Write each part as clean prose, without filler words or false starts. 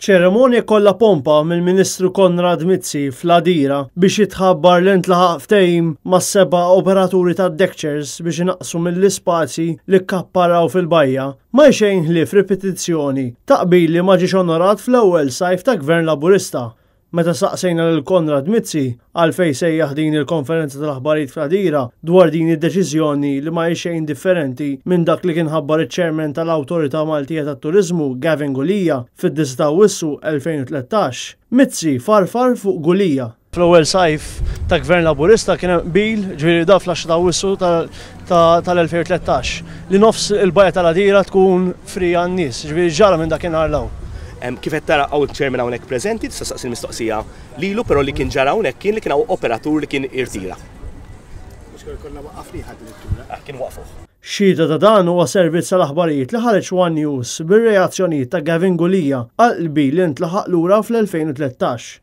Ċerimonja kollha pompa mill-Ministru Konrad Mizzi fl-Għadira biex jitħabbar li ntlaħaq ftehim mas-seba' operaturi tad-deckchairs biex inaqqsu mill-ispazji li kkapparaw fil-bajja, ma hi xejn ħlief ripetizzjoni ta' qbil li ma ġiex onorat fl-ewwel sajf ta' Gvern Laburista. Meta saqsejna lil Konrad Mizzi għalfejn sejjaħ din il-konferenza tal-aħbarijiet fl-Għadira dwar din id-deċiżjoni li ma hi xejn differenti minn dak li kien ħabbar iċ-Chairman tal-Awtorità Maltija tat-Turiżmu Gavin Gulia fid-9 ta' Awwissu 2013, Mizzi farfar fuq Gulia. Fl-ewwel sajf ta' Gvern Laburista kien hemm qbil, ġifieri da fl-10 ta' Awwissu tal-2013, li nofs il-bajja tal-Għadira tkun free għan-nies, ġifieri x'ġara minn dakinhar 'l hawn? Kif qed tara hawn il-chairman hawnhekk preżenti, tista' saqsi l-mistoqsija lilu, però li kien ġara hawnhekk kien li kien hawn operatur li kien irtira. Mhux konna waqqafnieh addirittura. Ah, kien waqfuh. Xhieda ta' dan huwa servizz tal-aħbarijiet li ħareġ One News bir-reazzjonijiet ta' Gavin Gulia għall-qbil li ntlaħaq lura fl-2013.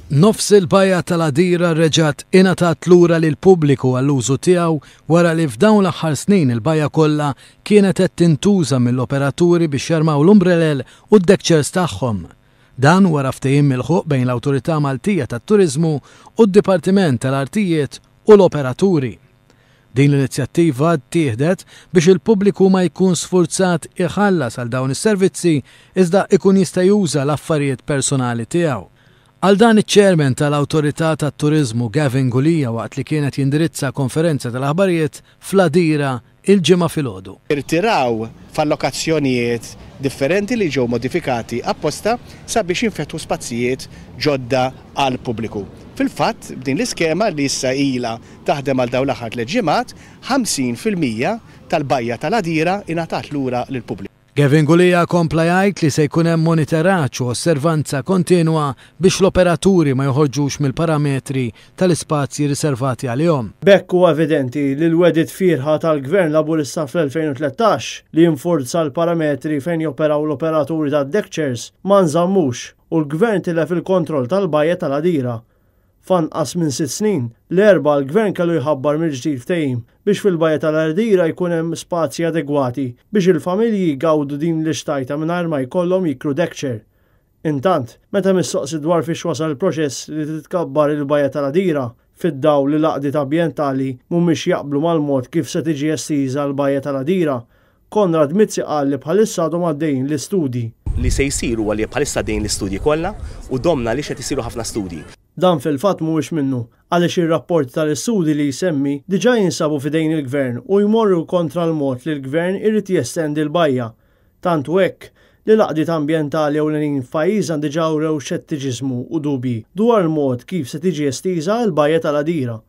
Nofs il-bajja tal-Għadira reġgħet ingħatat lura lill-pubbliku għall-użu tiegħu wara li f'dawn l-aħħar snin il-bajja kollha kienet qed tintuża mill-operaturi biex jarmaw l-umbrelel u d-deckchairs tagħhom. Dan wara ftehim milħuq bejn l-Awtorità Maltija tat-Turiżmu u d-Dipartiment tal-Artijiet u l-operaturi. Din l-inizjattiva ttieħdet biex il-pubbliku ma jkun sfurzat iħallas għal dawn is-servizzi iżda ikun jista' juża l-affarijiet personali tiegħu. Qal dan iċ-Chairman tal-Awtorità tat-Turiżmu Gavin Gulia waqt li kien qed jindirizza konferenza tal-aħbarijiet fl-Għadira il-Ġimgħa filgħodu. Irtiraw f'allokazzjonijiet differenti li ġew modifikati apposta sabiex jinfetħu spazzijiet ġodda għall-pubbliku. Fil-fatt, b'din l-iskema li issa ilha taħdem għal dawn l-aħħar tlett ġimgħat, 50% tal-bajja tal-Għadira ingħatat lura lill-pubbliku. Gavin Gulia kompla jgħid li se jkun hemm monitoraġġ u osservanza kontinwa biex l-operaturi ma joħorġux mill-parametri tal-ispazji riservati għalihom. B'hekk huwa evidenti li l-wegħdiet fierħa tal-Gvern Laburista fl-2013 li jinforza l-parametri fejn joperaw l-operaturi tad-deckchairs ma nżammux u l-Gvern tilef il-kontroll tal-bajja tal-Għadira. F'anqas minn sitt snin, l-Erbgħa l-Gvern kellu jħabbar mill-ġdid ftehim biex fil-Bajja tal-Għadira jkun hemm spazji adegwati biex il-familji jgawdu din l-ixtajta mingħajr ma jkollhom jikru deckchair. Intant, meta mistoqsi dwar fiex wasal il-proċess li titkabbar il-Bajja tal-Għadira, fid-dawl li l-għaqdiet ambjentali mhumiex jaqblu mal-mod kif se tiġi estiża l-Bajja tal-Għadira, Konrad Mizzi qal li bħalissa għadhom għaddejjin l-istudji. Li se jsir huwa li bħalissa għaddejjin l-istudji kollha u domna għaliex qed isiru ħafna studji. Dan fil-fatt mhuwiex minnu, għaliex ir-rapporti tal-istudji li jsemmi diġà jinsabu f'idejn il-Gvern u jmorru kontra l-mod li l-Gvern irid jestendi l-bajja. Tant hu hekk, li l-għaqdiet ambjentali ewlenin f'pajjiżna diġà wrew xettiċiżmu u dubji dwar il-mod kif se tiġi estiża l-bajja tal-Għadira.